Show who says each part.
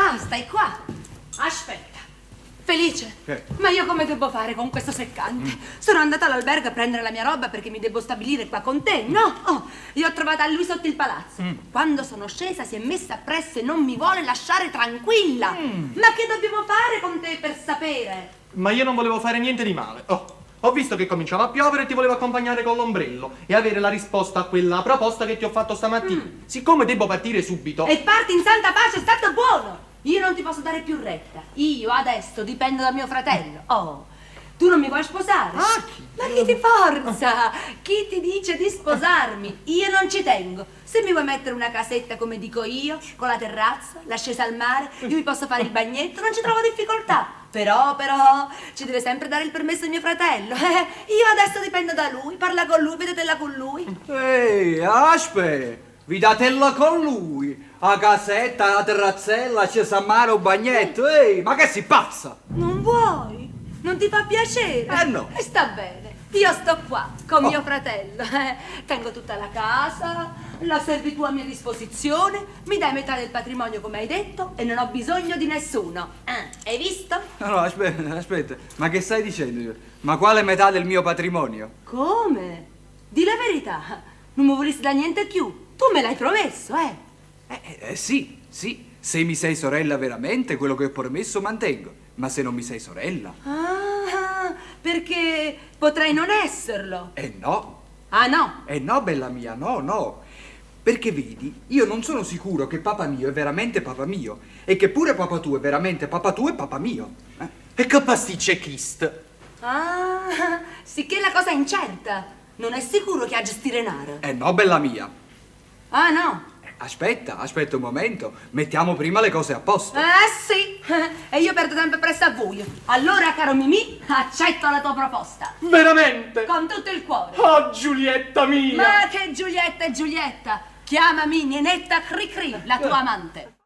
Speaker 1: Ah, stai qua. Aspetta. Felice,
Speaker 2: Che?
Speaker 1: ma io come devo fare con questo seccante? Sono andata all'albergo a prendere la mia roba perché mi devo stabilire qua con te, no? Oh, io ho trovata lui sotto il palazzo. Quando sono scesa si è messa appresso e non mi vuole lasciare tranquilla. Ma che dobbiamo fare con te per sapere?
Speaker 3: Ma io non volevo fare niente di male. Oh, ho visto che cominciava a piovere e ti volevo accompagnare con l'ombrello e avere la risposta a quella proposta che ti ho fatto stamattina. Siccome devo partire subito.
Speaker 1: E parti in santa pace, è stato buono! Io non ti posso dare più retta. Io adesso dipendo da mio fratello. Oh, tu non mi vuoi sposare?
Speaker 3: Ah, chi?
Speaker 1: Ma chi ti forza? Chi ti dice di sposarmi? Io non ci tengo. Se mi vuoi mettere una casetta come dico io, con la terrazza, l'ascesa al mare, io mi posso fare il bagnetto, non ci trovo difficoltà. Però, però, ci deve sempre dare il permesso mio fratello. Eh, io adesso dipendo da lui, parla con lui, vedetela con lui.
Speaker 2: Ehi, aspe! Vi datella con lui! A casetta, la terrazzella, c'è mare, un bagnetto, ehi, ma che si pazza!
Speaker 1: Non vuoi? Non ti fa piacere?
Speaker 2: Eh, no.
Speaker 1: E sta bene. Io sto qua con
Speaker 2: Oh.
Speaker 1: mio fratello. eh. Tengo tutta la casa, la servitù a mia disposizione, mi dai metà del patrimonio come hai detto e non ho bisogno di nessuno. Eh, hai visto?
Speaker 2: No, no, aspetta, aspetta, ma che stai dicendo? Ma quale metà del mio patrimonio?
Speaker 1: Come? Di la verità. Non mi volessi da niente più. Tu me l'hai promesso, eh?
Speaker 2: Eh, eh, sì, sì, se mi sei sorella veramente, quello che ho promesso mantengo. Ma se non mi sei sorella?
Speaker 1: Ah, perché potrei non esserlo.
Speaker 2: Eh no,
Speaker 1: Ah no.
Speaker 2: eh no, bella mia, no, no. Perché vedi, io non sono sicuro che papà mio è veramente papà mio e che pure papà tuo è veramente papà tuo e papà mio. Eh?
Speaker 3: E che pasticcio è Chist?
Speaker 1: Ah, sicché la cosa è incerta. Non è sicuro che ha gestire denaro.
Speaker 2: Eh no, bella mia.
Speaker 1: Ah no.
Speaker 2: Eh, Aspetta, aspetta un momento, mettiamo prima le cose a posto.
Speaker 1: Eh sì, e io perdo tempo presso a voi. Allora, caro Mimì, accetto la tua proposta.
Speaker 3: Veramente?
Speaker 1: Con tutto il cuore.
Speaker 3: Oh, Giulietta mia!
Speaker 1: Ma che Giulietta e Giulietta! Chiamami Nenetta Cricri, la tua amante.